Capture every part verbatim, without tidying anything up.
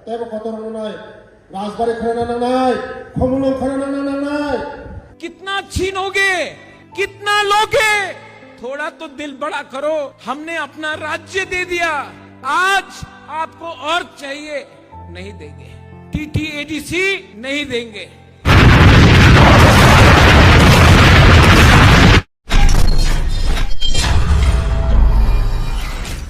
Tebo kotor nangnai, rajbari khorana nangnai, khomulwng khorana nangnai. कितना छीनोगे, कितना लोगे? थोड़ा तो दिल बड़ा करो। हमने अपना राज्य दे दिया, आज आपको और चाहिए? नहीं देंगे। टीटीएडीसी नहीं देंगे।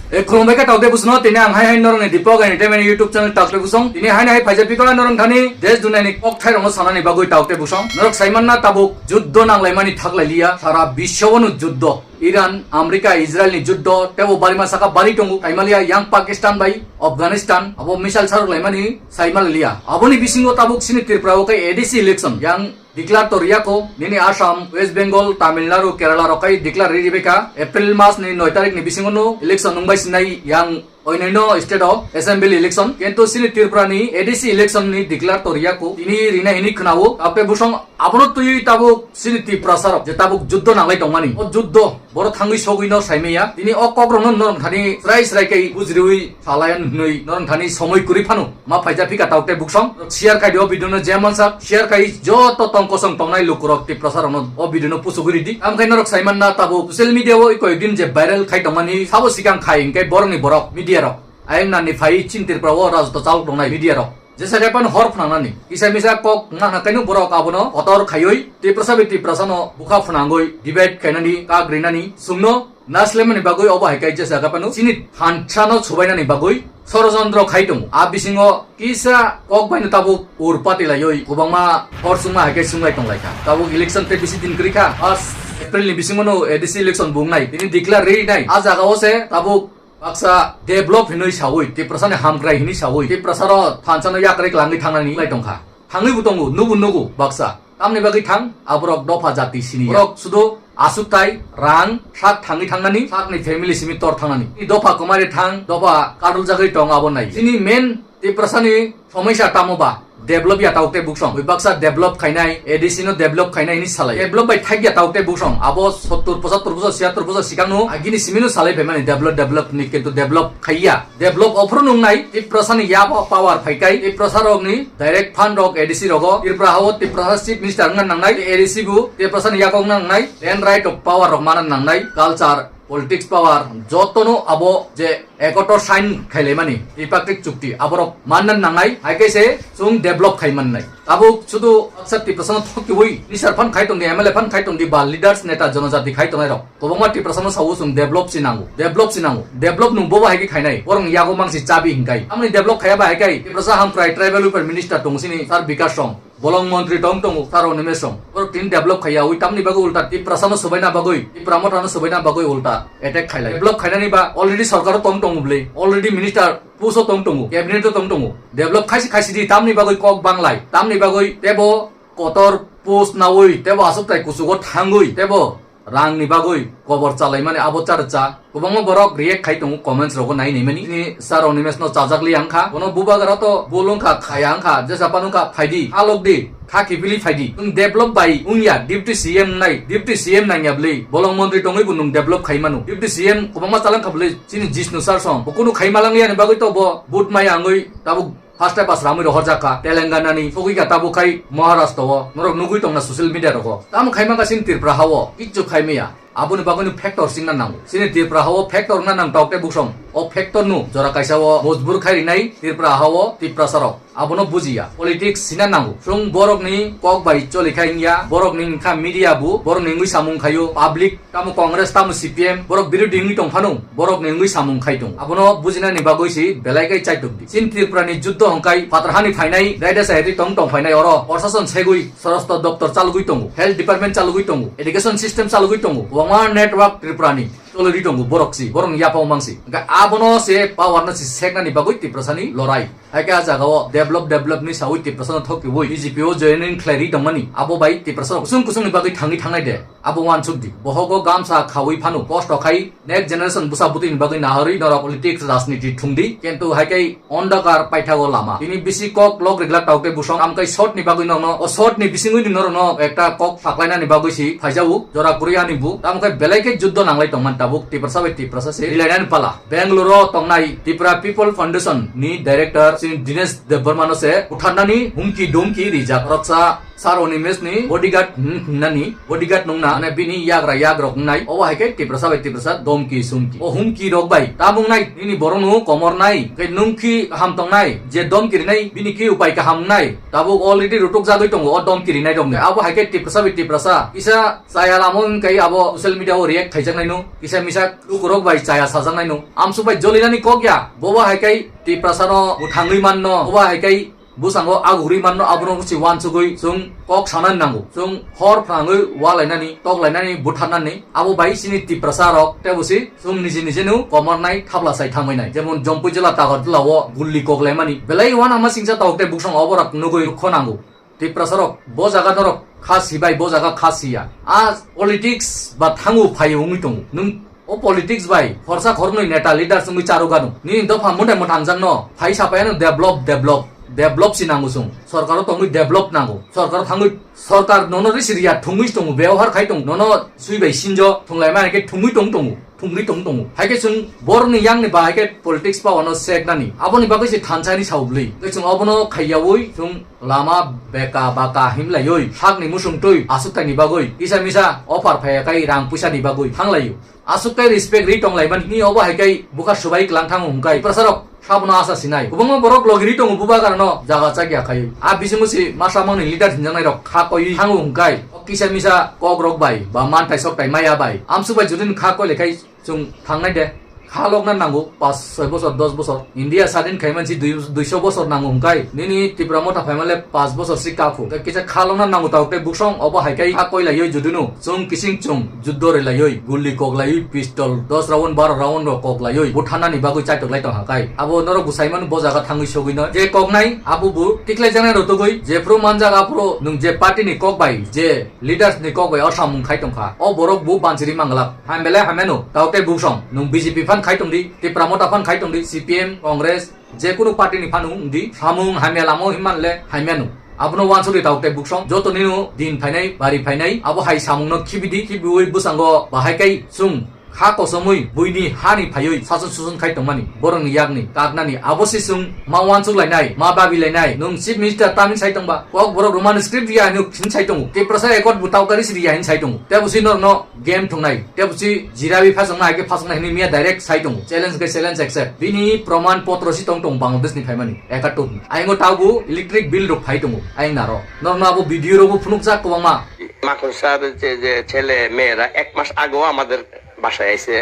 E khulumbai kha taote busno, tini ang hai hai norokni Deepak Entertainment YouTube channel taote busong. Tini hai hai phaija piko norok thani desh duniyani kok thairokno sanani bagwi taote busong. Norok saimanna tabuk juddo nanglaimani thaklailiya, sara biswano juddo. Iran, America, Israel ni juddo, tebo barima saka bari tongo, kaimaliya yang Pakistan bai Afghanistan, abo missile sarok laimani saimaliya. Aboni bisingo tabuk sini Tripura o khe A D C election, yang declare to riyako, nini Assam, West Bengal, Tamil Nadu, Kerala rok kai declare ri ribekha. April mas ni noi tarik ni bisingo no election nungbai sinai yang oinoino state o assembly election. Kintu sini Tripura ni A D C election ni declare to riyako. Tini rina hini khnawo. Tape busong abono twi tabuk sini Tiprasa rok je tabuk juddo nanglai tongmani. O juddo boro thangwi sogwi no saimaya. Tini o kok rok no norong thani srai srai kai bujriwi salayan hnwi norong thani somoi kuri phano. Ma phaija phika taote buksong. Share khai di o video no je mansak. Share khai joto tong kosong tongnai lukurok Tiprasa rokno o video no pusugwi ridi. Am khai norok saimanna tabuk social media o koi din je viral khai tongmani sabo sikang khai hingke borokni borok media rok. Ayang nani phai chin Tripura o rajotto chalok tongnai media rok. Jesa khai pan hor phnangnani. Kisa misa kok nang na kaino borok abono kotor khaioi Tiprasa bai Tiprasa no bukha phnangoi debate khainani kagrinani sungno naslemani bagwi obo hai kai jesa khai pano chini thansa no subainani bagwi sorojontro khai tongo. A bisingo kisa kok bai no tabuk ur pati laioi kwbangma hor sungma hai kai sunglai tonglaikha. Tabuk election tei bisi din kwrwi kha. First April ni bisingo no A D C election bungnai. Tini declare ri nai. A jaga o se tabuk baksa develop hinui saui, Tiprasa ni hamkrai hinui saui, Tiprasa ro thansa no yakri klangwi thangnani lai tongkha. Thangwi bo tongo, nubu nugu baksa. Tamni bagwi thang, aborok dopha jati sini. Borok sudo asuk tai, rang, sak thangwi thangnani, sakni family simi tor thangnani. I dopha kwmari thang, dopha kadul jagwi tong abo nai. Chini main Tiprasa ni somosya tamo ba? Develop ya tauk tei buksong. Ui baksa develop khainai, A D C no develop khainai ni salai. Develop bai thak ya tauk tei buksong. Abo sottur, pochattor bosor, siyattor bosor sikang no agini simi no salai phaimani develop, develop ni kintu develop khaiya. Develop ophuru nung nai, Tiprasa ni ya power phai kai, Tiprasa rok ni direct fund rok A D C rogo, Tripura hao Tiprasa chief minister wngna nangnai, A D C bu Tiprasa ni yakok wngna nangnai, land right of power rok mana nangnai, culture, politics power, jotono abo je ekotor sign khailaimani, tripartite chukti, aborok manna nangnai, hai khe se chwng develop khai mannai. Tabuk sudu baksa Tiprasa no thokiui, minister phan khai tongdi, M L A phan khai tongdi, ba leaders, neta, jonojati khai tongnai rok. Kwbangma Tiprasa no sao chwng develop si nango, develop si nango, develop nung bobo hai khe khainai, borok ni yago mangsi chabi hinkai. Tamoni develop khaiya ba hai kai, Tiprasa hamkrai tribal welfare minister tong sini, sir Bikash Song. Bolong montri tong tongo, sir Animesh Song. Borok tin develop khaiya, ui tamni bagwi ulta Tiprasa no subaina bagwi, Tipra Motha no subaina bagwi ulta attack khailai. Develop khainani ba already sorkar o tong tongo bwle, already minister post o tong tongo, cabinet o tong tongo. Develop khaisi khaisi di tamni bagwi kok banglai, tamni bagwi tebo kotor post naui, tebo aswk tai kuchugo thangwi, tebo rang ni bagwi kobor chalaimani abo char cha. Kwbangma borok react khai tongo comments rogo nai naimani. Ni sir Animesh no chajak li ang kha. Bono bubagra to bulung kha khaya ang kha. Jesa panu kha phaidi. Halok di. Kha kipili phaidi. Nwng develop bai wngya. Deputy C M nai. Deputy C M nangya bli. Bolong montri tongwi bo nwng develop khai manu. Deputy C M kwbangma chalang kha bli. Chini Jishnu sir song. Bo kunu khai malang yani bagwi to bo vote maya angwi tabuk first time pass ramwi rohorjak kha Telangana ni, sogwi kha tabuk khai Maharashtra o, norok nugwi tongna social media rogo. Tamo khai mangkha chini Tripura hao, kichu khai maya. Aboni bagwi no factor singna nango. Chini Tripura hao factor na nang tauk tei buksong. O factor no jora kaisa o mojbur khai rinai Tripura hao Tiprasa rok. Abono bujiya. Politics sina nango. Chwng borok ni kok bai choli khai wngya. Borok ni wngkha media bu. Borok ni wngwi samung khaio. Public Tamo Congress, tamo C P M, borok birodhi wngwi tong phano, borok ni wngwi samung khai tongo. Abono bujinani bagwi si belai kai chaitok di. Chini Tripura ni juddo hongkai, phatar hani phainai, raida sahiri tong tong phainai oro, prosason segwi, sorosto doptor chalugwi tongo, health department chalugwi tongo, education system chalugwi tongo, kwbangma network Tripura ni chologwi tongo, borok si, borok ni yapha wngmang si. Hingkhe abono se power no si seknani bagwi Tiprasa ni lorai. Hai khe a jaga o develop, develop ni sawi Tiprasa no thok kiwi B J P o joining khlai ri tongmani. Abo bai Tiprasa rok kusung kusung ni bagwi thangwi thangnai de. Abo uansuk di. Bohogo gamsa khawi phano kosto khai next generation busa butwi ni bagwi naharwi norok politics rajniti thung di. Kintu hai khe ondokar paithago lama. Tini bisi kok lok rigla tauk tei busong amkai short ni bagwi norokno, o short ni bisingwi ni norokno ekta kok saklainani bagwi si phaijao jora kwrwi ani bu. Tamo khe belai khe juddo nanglai tongmani. Tabuk Tiprasa bai Tiprasa se rilainani pala. Bangalore o tongnai Tipra People Foundation ni director chini Dinesh Debbarma no se butharnani humki dumki rijak. Roksa Sir Animesh ni bodyguard hwn-, hwngnani, bodyguard nungna, mane bini yagra yagrok wngnai, obo hai khe Tiprasa bai Tiprasa domki sumki. O humki rok bai, ta mungnai, nini borok no komor nai, khe nungki kaham tongnai, je domki rinai, bini ki upai kaham wngnai, tabuk already rutuk jagwi tongo, o domki rinai rok ni. Abo hai khe Tiprasa bai Tiprasa, kisa chaya lama wngkai abo social media o react khaijaknai no, kisa misa lukurok bai chaya sajaknai no. Amsuk bai jolinani kok ya, bobo hai khe Tiprasa no buthangwi manno, bobo hai khe bwskango agugri manno, abono si uansugwi chwng kok sanani nango. Chwng hor phrangwi ualainani, toklainani, butharnani, abo bai chini Tiprasa rok tei bo si chwng niji nijino komornai thabla sai thangwi nai. Jemon Jompui jila Tagarjala o gulli koklaimani. Belai uanama singcha tabuk tei buksong oborok nugwi kho nango. Tiprasa rok bo jaga norok kha sibai, bo jaga kha siya. A politics ba thango phaio wngwi tongo. Nwng o politics bai khorsa khornwi neta leaders wngwi charwgano. Nini dopha mwtai mwthangjak no phai sapaiano develop, develop, develop si nango chwng. Sorkaro tongwi develop nango. Sorkaro thangwi sorkar nono risi riya thwngwi tongo, byabohar khai tongo. Nono sui bai sinjo thwnglaimani khe thwngwi tong tongo, thwngwi tong tongo. Hai khe chwng borokni yangni ba hai khe politics power no seknani. Aboni bagwi se thansa hinwi sao bwlwi. Tei chwng obono khaiyaui chwng lama beka baka himlaioi, sakni musung twi aswktaini bagwi kisa misa offer phaiya kai rang puisa ni bagwi thanglaio. Aswk kai respect ri tonglaimani obo hai kai bwkha swbai klang thango hwnkai. Tiprasa rok sabono asa sinai. Kwbangma borok logi ri tongo bubagra no jaga chakya khaiwi. A bisingo si masa mangni leader hinjaknai rok kha koiwi thango hwnkai. O kisa misa kok rok bai ba mantai soktai maya bai. Amsuk bai judin kha koi le khai chwng thangnai de. Kha lokna nango pas soi bosor, dos bosor. India sadin khaimansi dui, duiso bosor nango hwnkai. Nini Tipra motha phaimale pas bosor si kakhu. Tei kisa kha lokna nango tabuk tei buksong obo hai kai kha koilaioi judino. Chwng kising chwng juddo relaioi, gulli koklaioi, pistol dos round, baro round rok koklaioi. Butharnani bagwi chaitok lai tongha kai. Abo norok bwsai mano bo jaga thangwi sogwi no. Je koknai abo bo tiklai janai rotogwi, jephru manjak aphuru nwng je party ni kok bai, je leaders ni kok bai o samung khai tongkha. O borok bo bansiri manglak. Hamya le hamya no, tao tei buksong. Nwng B J P phan khai tongdi, Tipra Motha phan khai tongdi, C P M, Congress, je kunu party ni phano wngdi, samung hamya lama o himman le hamya no. Abono uansukdi tao tei buksong. Joto nino din phainai, bari phainai, abo hai samung no khibidi, khibiwi bwskango bahai kai chwng kha kosomwi buini hani phaiwi sason suson khai tongmani, borokni yakni, kaknani, abo se chwng ma uansuk lainai, ma babi lainai. Nwng Chief Minister tamni sai tongba, kok borok Roman script ya hinwi hin sai tongo. Tiprasa Accord bo tao kari siri ya hin sai tongo. Tei bo si norokno game thwngnai. Tei bo si jirawi phasokna hai khe phasokna hinwi miya direct sai tongo. Challenge khe challenge accept. Bini proman potro si tong tong Bangladesh ni phaimani. Ekattor ni. Ayang o tao bo electric bill rok phai tongo. Ayang naro. Norokno abo video rok bo phunukjak kwbangma. মাখন স্যার যে, যে ছেলে মেয়েরা এক মাস আগেও আমাদের বাসায় এসে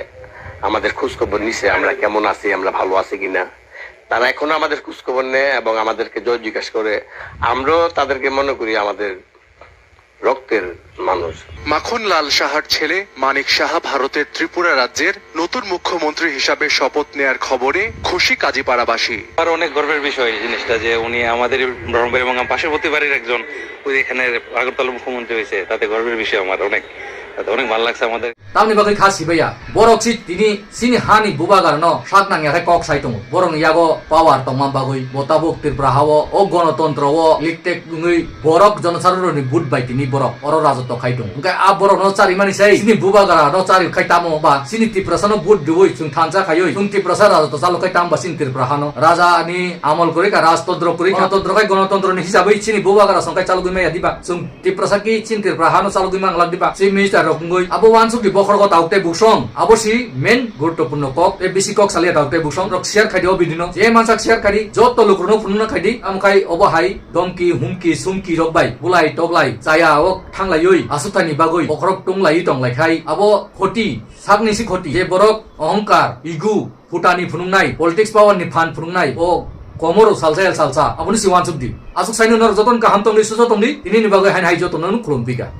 আমাদের খোঁজ খবর নিছে, আমরা কেমন আছি, আমরা ভালো আছি কিনা। তারা এখনো আমাদের খোঁজ খবর নেয় এবং আমাদেরকে জয় জিজ্ঞাসা করে। আমরাও তাদেরকে মনে করি আমাদের রক্তের মানুষ। মাখনলাল সাহার ছেলে মানিক সাহা ভারতের ত্রিপুরা রাজ্যের নতুন মুখ্যমন্ত্রী হিসাবে শপথ নেয়ার খবরে খুশি কাজীপাড়াবাসী। আমার অনেক গর্বের বিষয় এই জিনিসটা, যে উনি আমাদের এই ব্রাহ্মণবাড়িয়া এবং আমার পার্শ্ববর্তী বাড়ির একজন, ওই এখানে আগরতলা মুখ্যমন্ত্রী হয়েছে, তাতে গর্বের বিষয় আমার অনেক, তাতে অনেক ভালো লাগছে আমাদের। Tamni bagwi kha sibaya. Borok si tini sini hani bubagarno sak nangya khai kok sai tongo. Borokni yago power tongma bagwi bo tabuk Tripura hao o gonotontro o liktek wngwi borok jonosarurokni vote bai tini borok oro rajotwo khai tongo. Hwnkhe a borokno charimani sai sini bubagarano chari khai tamo ba sini Tiprasano vote riwi chwng thansa khaiwi chwng Tiprasa rajotwo chalo khai tamo ba sini Tripura hano. Rajani amol kwrwi kha, rajtontro kwrwi kha. Gonotontro khai gonotontroni hisabwi sini bubagara song khai chalogwi maya diba? Chwng Tiprasa ki chin Tripura hano chalogwi manglak diba? Si minister rok wngwi abo uansuk di bokhorok o tabuk tei buksong. Abo si main guruttopurno kok. Tei bisi kok saliya tabuk tei buksong. Rok share khai di o video no. Je mansak share khai di. Joto lukurokno phunukna khai di. Amo khai obo hai domki, humki, sumki rok bai. Bulai, toklai, chaya o thanglaiwi. Aswkthani bagwi bokhorok tunglaiwi tonglai khai. Abo khoti, sakni si khoti. Je borok ohongkar, ego, Phuta ni phunuknai, politics power ni phan phunuknai, o komoro salsa ya salsa, aboni si uansuk di. Aswk saino norok jotono kaham tongdi, susa tongdi, tini ni bagwi haino hai jotono no khulum pika.